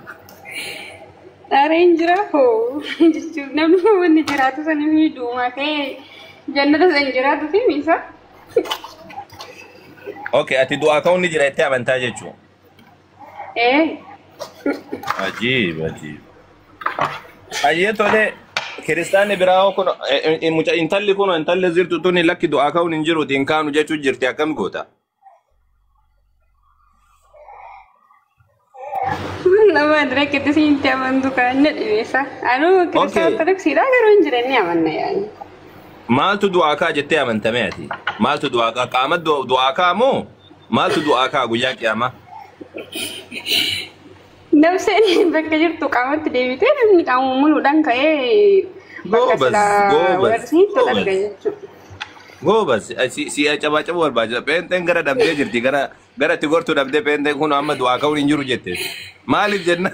Dhareen jira hoo jechuun namni wanni jiraatu sanii fi duumaa ta'e jannata san jiraatu fi misa. Okay, ati du'aa ka'uun ni jira jettee amantaa jechuudha. Ee Ajiib, ajiib. Hayyee tole kiristaanni biraa hoo kun mucaa intalli kun intalli jirtu tuni lakki du'aa ka'uun hin jiruuti hin kaanu jechuu jirti akkam goota? Nama direkt siinti amantu kan na dhibeessa. Anuu kiristaa ortodoksiidha garuu hin jiran ni amanna yaani. Maaltu du'aa ka'a jettee amantame ati? Maaltu du'aa ka'a? Qaama du'aa ka'a moo maaltu du'aa ka'a guyyaa qiyaamaa? Nafseen bakka jirtu qaamatti deebitee namni qaama muluudhaan ka'ee bakka Goobas, silaa goobas, warsiin tola arga goobas. jechuudha. Goobas, si cabaa cabuu barbaachisa. Pheenxeen gara dhabdee jirti. Gara itti gortuu dhabdee pheenxeen kun amma du'aa ka'uun hin jiru jette. Maaliif jenna?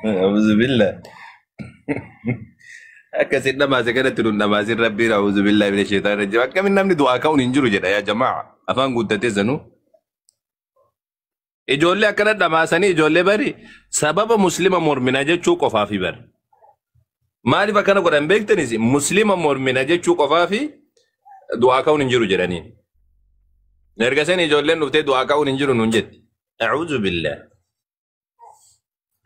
Auzubillah. Akkasiin dhamaase kanatti nun dhamaasin rabbiin auzubillah mina sheetaan rajim. Akkamiin namni du'aa ka'uun hin jiru jedha yaa jamaa. Afaan guuttatee sanuu. Ijoollee akkana dhamaasanii ijoollee bari sababa muslima mormina jechuu qofaafi bari. Maaliif akkana godhan beektanis muslima mormina jechuu qofaafi du'aa ka'uun hin jiru jedhanii. Erga sen ijoolleen dhuftee du'aa ka'uun hin jiru nuun jetti. A'uuzu billah.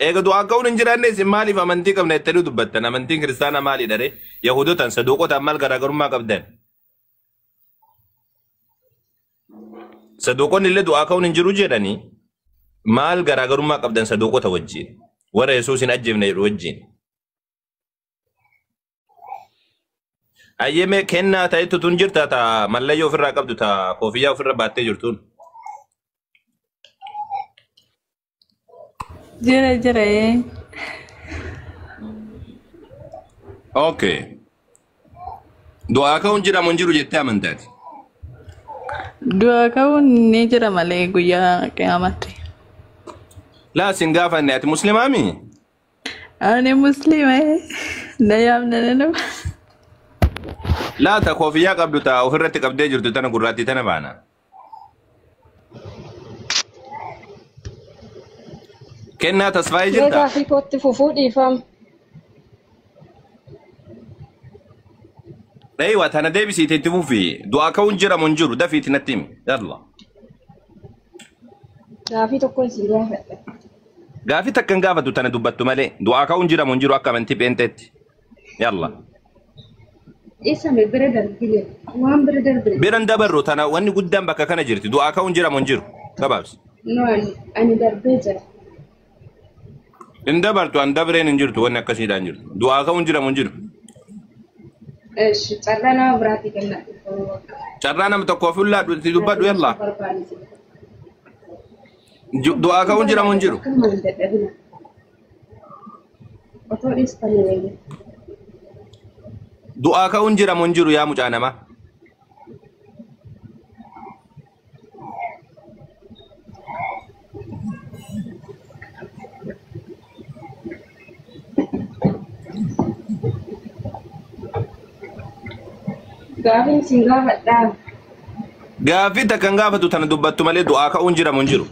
Eega du'aa ka'uun hin jiraanne isin maaliif amantii qabna jettanii dubbattan? Amantiin kiristaanaa maalidha ree? Yahudotaan saduuqotaan maal garaagarummaa qabdan? Saduuqonni illee du'aa ka'uun hin jiru jedhanii maal garaagarummaa qabdan saduuqota wajjin? Warra Yesuus hin ajjeefne jedhu wajjin. Ayyee kennaa ta'etu tun jirta ta mallayyoo ofirraa qabdu ta koofiyyaa ofirra baattee jirtuun. Jira jira ee. Okay. Du'aa ka'uun jira moo hin jiru jettee amantaati? Du'a ka'uun ni jira malee guyyaa qiyaamaatti. Laa sin gaafanne ati muslimaami? Ani musliima ee. Na yaamna na nama. Laa ta koofiyyaa qabdu ta ofirratti qabdee jirtu tana gurraattii tana baana. Kennaa tasfaayee Mee jirta? gaaffii kootti fufuu dhiifama. Eeywa tana deebisiite itti fufi. Du'aa ka'uun jira moo hin jiru dafiitti natti himi. Yalla. Gaaffii tokko isin gaafadha. Gaafii takka hin gaafatu tana dubbattu malee du'aa ka'uun jira moo hin jiru akka amantii pheenxeetti. Yalla. Dhiisame bira darbine waan bira darbine. Biran dabarru tana wanni guddaan bakka kana jirti. Du'aa ka'uun jira moo hin jiru? Gabaabsi. No ani darbee jira. Hin dabartu an dabreen hin jirtu wanni akkasiidhaan jirtu. Du'aa ka'uun jira moo hin jiru? Eshi carraa nama biraatii kennaa dhiifama bakka. Carraa nama tokkoof fuullaa dubbadhu yalla. Barbaanne. Du'aa ka'uun jira moo hin jiru? Akkanuma hin dadhabina. Otoo dhiistanii wayya. Du'aa ka'uun jira moo hin jiru yaa mucaa namaa? Gaafiin isin gaafadhaa. Gaaffii takka hin gaafatu tana dubbattu malee du'aa ka'uun jira moo hin jiru?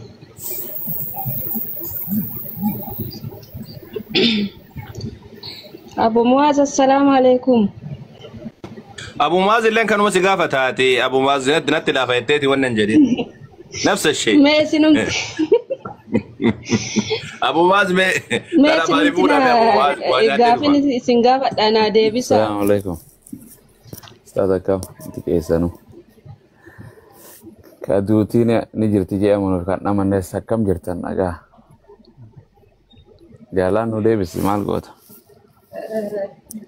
Abu Muwaaz assalaamu alaikum. Abu Muwaaz illeen kanuma si gaafataati. Abu Muwaaz natti laafa jetteeti wannan jedhin. Nafsa ishee. Mee isinumti Abumaas mee Mee dara maaliif isinitti fuudhame Abumaas waa nyaatee gaafin dhufa. isin gaafadha naa deebisa. Assalamu alaikum. Ustaaz akkam itti keessanu. Ka duutiin ni jirti jedhamuun kan amannees akkam jirtan nagaa. Jaalaan nu deebisi maal goota?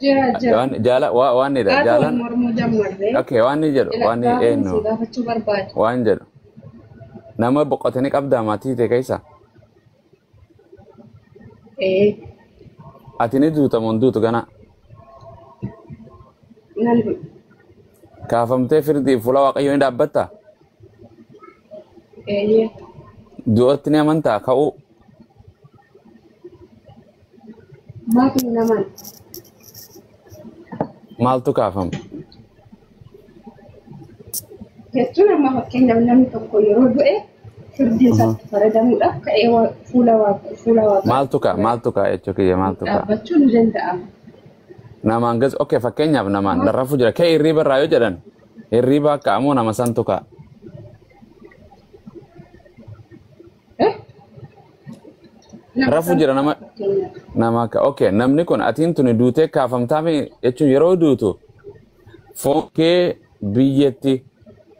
Jira jira. Waan jaala waan ni dha Gaafa wal jaalaan. mormuu jammarree Okay, waan ni jedhu waan ni gaafin isin eenyu gaafachuu barbaade. waan jedhu nama boqotanii qabdaa maatii ta'e keessa Ee ati ni duuta moo hin duutu gana nan du'e. kaafamtee firdii fuula waaqayyoo ni dhaabbatta Eeyyee du'atti ni amantaa ka'uu maaf hin amanne? maaltu kaafama? Jechuun amma fakkeenyaaf namni tokko yeroo du'e firdiin isaatti faradamuudhaaf ka'ee fuula waaqaa Maaltu ka'a maaltu ka'a jechuu kiyya maaltu ka'a? dhaabbachuu ni danda'ama. Namaan gas okay fakkeenyaaf namaan rarrafu jira ka'e hirriiba irraa yoo jedhan hirriiba akka ammoo nama santu ka'a. Eh? Nama Rafu santu jira nama fakkeenyaaf. nama akka okay namni kun atiin tuni duutee kaafamtaa mi jechuun yeroo duutu foon kee biyyatti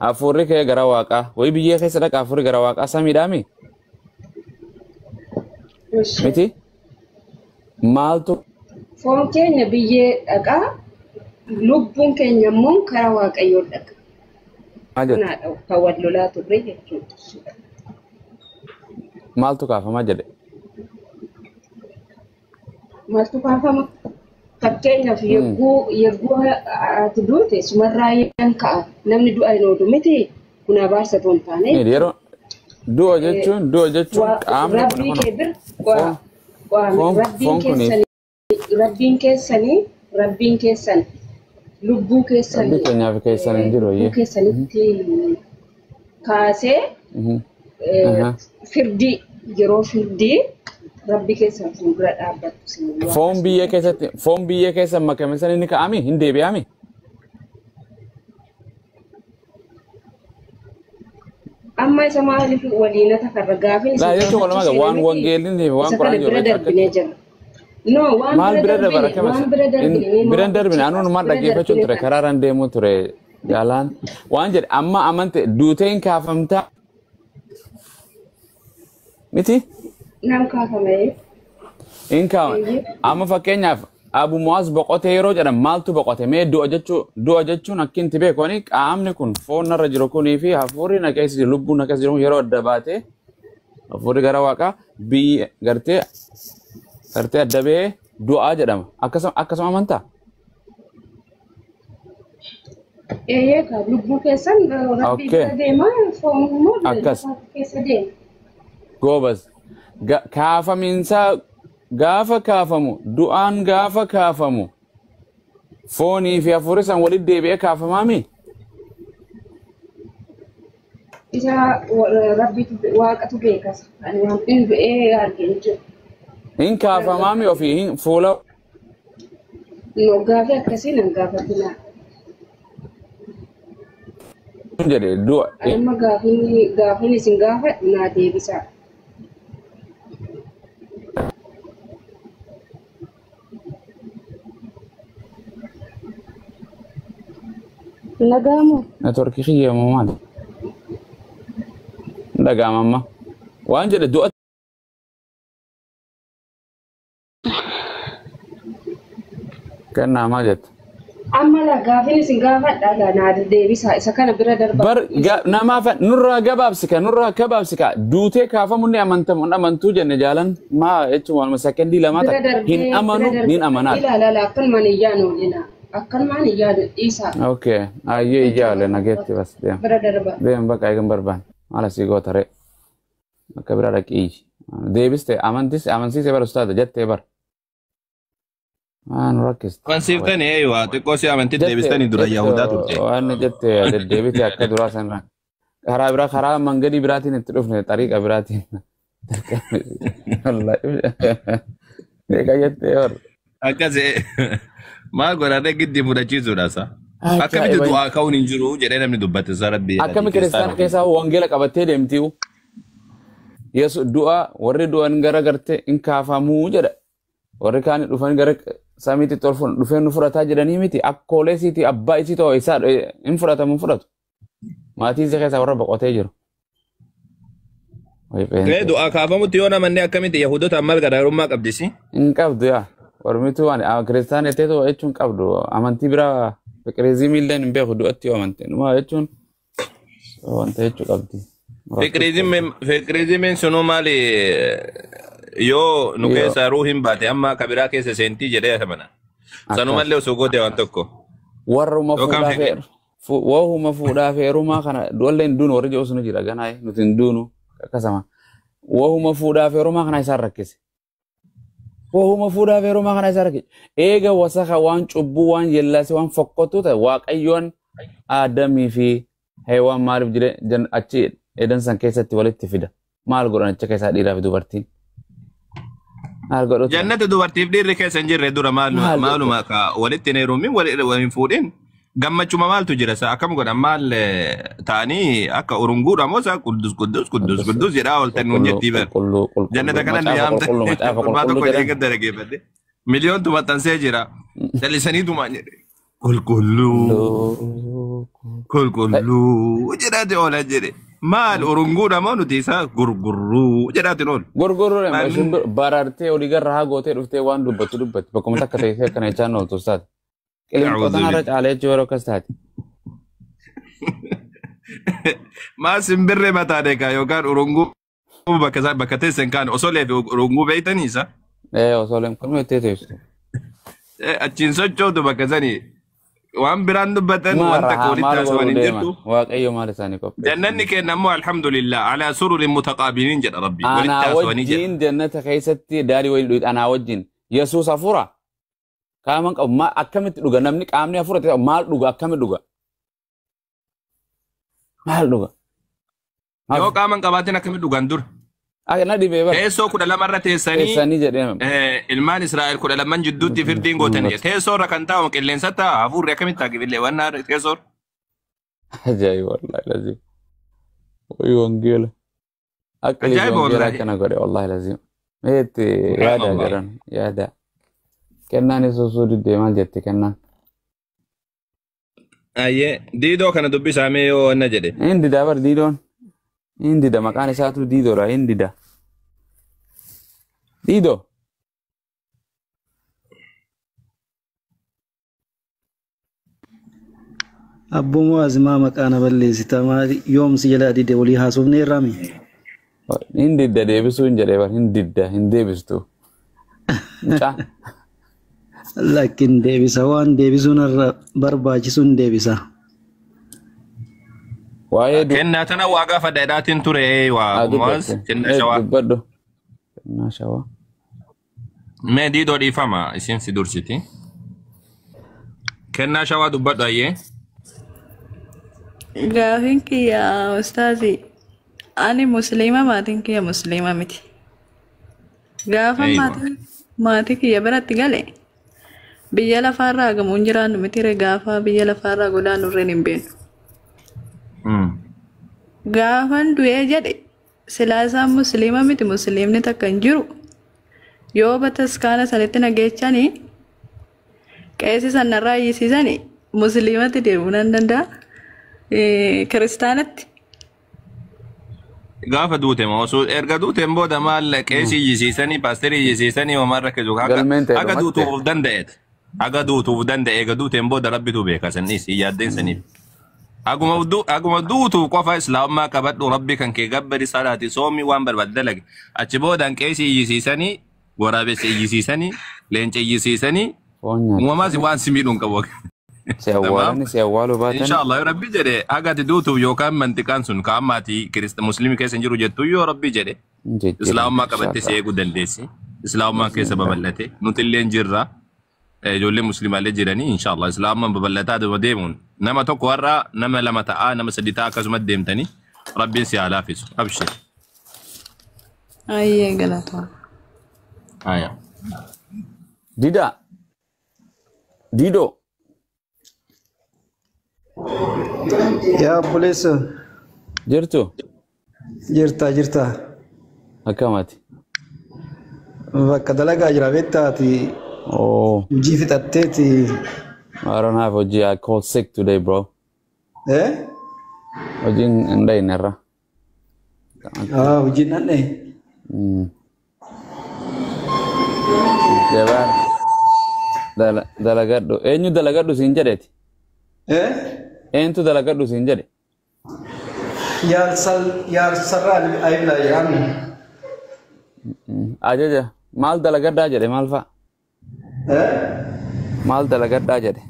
hafuurri kee gara waaqaa wayi biyyee keessa dhaqa hafuurri gara waaqaa samiidhaami Ishee. miti maaltu Foon keenya biyyee dhaqaa, lubbuun keenya immoo karaa waaqayyoo dhaqa. maal jette Kanaadha kan wal lolaa turre jechuudha. maaltu kaafamaa jedhe Maaltu kaafama? Fakkeenyaaf yerguu ati duute sumarraa yan ka'a. Namni du'a hin oolu miti. Kun abaarsa otoo hin taane. Yeroo du'a jechuun qaamni kun Rabbii kun kee bir foon foon rabbiin foon kuniif keessanii rabbiin keessanii rabbiin keessan lubbuu rabbi keessanii keenyaaf keessan hin jiru lubbuu iyyee. keessanitti kaasee firdii yeroo firdii rabbi keessan fuuldura dhaabbattu isin waaqa Foon biyyee keessatti foon biyyee keessa makame san inni ka'ami hin deebi'ami. Amma isa maaliif waliinata karra gaafin Laa isin jechuun gaafachuu walumaa gala seene waan miti wangeelli fi waan isa quraan kana jiru bira jechuudha darbinee akkatti. jirra. No waan Maal bira bira dabara darbine akkam waan bira darbine mee biran maal darbine gochuu anuun maal bira dhaggeeffachuun darbine ture kana. karaaraan deemuu ture jaalaan waan jedhe amma amante duutee hin kaafamtaa miti Nam kaafame hin kaafame eeyyee. amma fakkeenyaaf Abu Muwaaz boqotee yeroo jedhan maaltu boqote mee du'a jechuun akki inti beeku ani qaamni kun foon narra jiru kunii fi hafuurri na keessa jiru lubbuun na keessa jiru kun yeroo adda baatee hafuurri gara waaqaa biyya gartee gartee adda ba'ee du'aa jedhama akkasuma amantaa Eeyyee ka lubbuu keessan rabbii okay bira deema foon immoo akkas lafa keessa deema. goobas kaafamiinsaa gaafa kaafamu du'aan gaafa kaafamu foonii fi hafuurri isaan walitti deebi'ee kaafamaami Isa rabbiitu waaqatu beekas. Ani waan inni du'ee argee hin jiru. hin kaafamaami ofii hin fuula No gaafii akkasii nan gaafatinaa. jedhe du'a Ani amma gaafiin isin gaafadhu naa deebisaa. Nagaamoo. networkii kiyyamu maali dhaga'ama amma waan jedhe du'a kennaa jette Amma laa gaafiin isin gaafadha laa naa deebisaa. Isa kana bira darbaa. bar namaaf nurraa gabaabsika nurraa gabaabsika duutee kaafamu ni amantamu hin amantuu jenne jaalan maa jechuun waanuma sekendii lamaa Bira takka hin darbee bira amanu nin darbee amanaadha. ilaala laa akkanumaan hin yaanu olina. Akkanumaan hin yaanu dhiisaa. Okay, ayyee ijaale nageetti bas deem. Bira darba. Deem bakka eegan barbaan. Maal asii goota ree. Bakka bira dhaqii. Deebiste amantis amansiise bara ustaada jettee bara. Maa nu rakkiste. Amansiiftanii eeyyu haa xiqqoo si amantii Jette deebistanii dura jette Yahudaa turte. waan jette deddeebite akka duraa sanarra. Karaa biraa karaa mangadii biraatiin itti dhufne xariiqa biraatiin. Wallaahi. Beeka jettee bara. Akkas maal godhate giddii fudhachiisuudha sa. Akkamitti Ajaa'iba. du'aa ka'uun hin jiru jedhee namni dubbate isaa rabbi Akkami jedhanii kiristaana kiristaana keessaa wangeela qabattee deemtiu? Yesu du'a warri du'an gara gartee hin kaafamuu jedha. Warri kaan dhufan gara samiitti ol dhufeen nu fudhataa jedhanii miti akkoolee isiiti abbaa isii ta'u isaa hin fudhatamu hin fudhatu. Maatii isii keessaa warra boqotee jiru. Wayi Ee pheenxee. du'aa kaafamutti yoo namanne akkamitti Yahudotaan maal garaagarummaa qabdisi? Hin qabdu yaa. Ormituu waan kiristaana jettee ta'u jechuun qabdu amantii biraa fiqiriizimii illee hin beeku du'atti yoo amante. Numa jechuun wanta jechuu qabdi. Fiqiriizimiin sunuu maali yoo nu Yoo keessaa ruuhiin baate amma kabiraa keessa seentii jedhee amana. Akkas. Sanumallee osoo goote waan tokko. Warruma Yookaan fuudhaa fiqir. Wahuma fuudhaa fi heerumaa kana du'allee hin duunu warri jedhu sunu jira ganaa nuti hin duunu akkasuma. Wahuma fuudhaa fi heerumaa kana isaan rakkise. Wahuma fuudhaa fi heerumaa kana isaan rakkise. Eega wasaka waan cubbuu waan yellaase waan fokkottuu ta'e Waaqayyoon Aadamii fi Heewaan maaliif jire achi edan san keessatti walitti fida. Maal godhan achi keessaa dhiiraa fi dubartiin? Maal godhu turan? Jannata dubartiif dhiirri keessa hin jirre dura Maal jechuudha? maaluma ka walitti hin heerumin wal hin fuudhin gammachuma maaltu jira sa akkam godhan maal ta'anii akka urunguudha moo sa quddus quddus quddus Quddus quddus jedhaa ooltan nuun qulqulluu jettii bar. qulqulluu qulqulluu Jannata kana nu macaafa yaamte qulqulluu macaafa gurbaa qulqulluu tokko jedhan. eeggadda dhaggeeffadhe miliyoontu maxxansee jira callisaniituma jedhe qulqulluu Qulqulluu. qulqulluu jedhaati oolan jedhe maal urunguudha moo nuti isaa gurgurruu jedhaatiin oolu. Gurguruu Maal shimbir barartee olii garra haa gootee dhuftee waan dubbattu dubbatti bakkuma takka teessee akkana jechaan ooltu taate. Qilinxoo A'uudhu tanarra billah. caalee jechuu yeroo akkas taate. Maa simbirree mataa deekaa yookaan urunguu bakka isaa bakka teessan kaan osolee fi urunguu beeytanii isa Ee osoo leen kun itti teessu. Achiin sochootu bakka sanii waan biraan dubbatan Maal wanta akka rahaa walitti maal haasawaan godhuu hin deeman jirtu. Waaqayyo maal isaanii qopheesse. Jannanni keenya ammoo alhamdulillah alaa sururin mutaqaabiliin jedha rabbi walitti Anaa haasawanii jedha. wajjin jannata keessatti daadhii wayii dhugi anaa wajjin Yesuus hafuura qaama hin qabu maal akkamitti dhuga namni qaamni hafuura ta'e maal dhuga akkamitti dhuga maal dhuga. Yoo qaama hin qabaatin akkamitti dhugan dura? Na dhibee bara Teessoo 12 irra teessanii teessanii jedhee ilmaan Israa'el 12 jidduutti firdiin gootan jedhe. Teessoo irra kan taa'u qilleensa ta'a hafuurri akkamitti ta'a qillee waan teessoo irra. Ajaa'iba wallahi lazim. Wayi wangeela. Akka liif Ajaa'iba wangeela wallahi. akkana godhe wallahi lazim. Meetti yaada Subhanallah. jedhan yaada. Kennaan osoo diddee maal jette kennaan? Ayyee diidoo kana dubbisaa mee yoo wanna jedhe. Hin dida bar diidoon. Hin dida maqaan isaatu diidoodha hin dida. Diidoo. Abboo Mu'aazimaa maqaa na balleessita maali yoomsi jalaa dide walii haasofne irraami. Hin didda deebisuu hin jedhee bar hin didda hin deebistu. Mucaa. Lakkin deebisa waan deebisuun irra barbaachisu hin deebisa. Waa'ee du. Kennaa tana waa gaafa dhadhaatiin ture waa Haa Mu'aaz dubbatte. kennaa shawaa. Dubbadhu. Kennaa shawaa. Mee diidoo dhiifama isin si dursiti. Kennaa shawaa dubbadhu ayyee. Gaafiin kiyya ustaazi ani musliima maatiin kiyya musliima miti. Gaafa Eeywa. maatii kiyya biratti gale biyya lafaarraa gamuun jiraannu miti gaafa biyya lafaarraa godaannu irreen hin beeknu. Gaafan du'ee jedhe silaa isaan musliima miti musliimni takka hin jiru. Yoo bataskaana sanitti na geechanii qeessi sanarraa iyyisiisanii musliimatti deemuu nan danda'a. Kiristaanatti. Gaafa duute moo osoo erga duuteen booda maal qeesii iyyisiisanii paasterii iyyisiisanii homaan rakkisu haga Galmeen ta'e haga dhumatte. duutuuf of danda'eet. Haga duutuuf danda'e eega duuteen booda rabbitu beeka sanis yaaddeen saniif. Haguma duutuuf qofa islaamummaa qabadhu rabbi kan kee gabbari salaati soomi waan barbaade dalage. Achi boodaan qeesii iyyisiisanii waraabessa iyyisiisanii leenca iyyisiisanii Foon nyaata. uumamaas waan si miidhuun qabu. Si awwaalani si awwaaluu baatani. Inshallah yoo rabbi jedhe haga ati duutuuf yookaan mantiqaan sun ka amma ati musliimii keessa hin jiru jettu yoo rabbi jedhe Hin jijjiiramu islaamummaa qabattee si inshallah. eeguu dandeessi. Islaamummaan keessa babal'ate nuti illee hin jirra. Ijoollee musliimaallee jiranii inshallah islaamummaan babal'ataa deema deemuun nama tokko har'a nama lama ta'aa nama sadi ta'aa akkasumas deemtanii rabbiin si haa laafisu. Abshir. Ayyee galatoon. Aya. Dida. Diidoo. Yaa obboleessa Jirtu. jirta jirta. Akkamati? Bakka dalagaa jira beektaati. Oh, Hojii fixatteeti. I don't have hojii. I called sick today, bro. Eh? Hojiin hin dhayne irra. Ah, hojiin dhandhe. Jabaa dalagadhu. Eenyu dalagadhu siin jedheeti? Eh? Eentu dalagadhu siin jedhe? Yaarsarraa ayilaa jedhamu. Ajaja maal dalagadhaa jedhe maal fa'a? Eh? Maal dalagadhaa jedhe?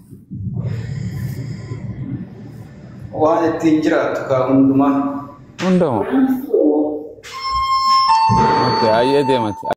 Waan ittiin jiraattu kaa hundumaa. Hundamoo. Okay, ayyee deemati.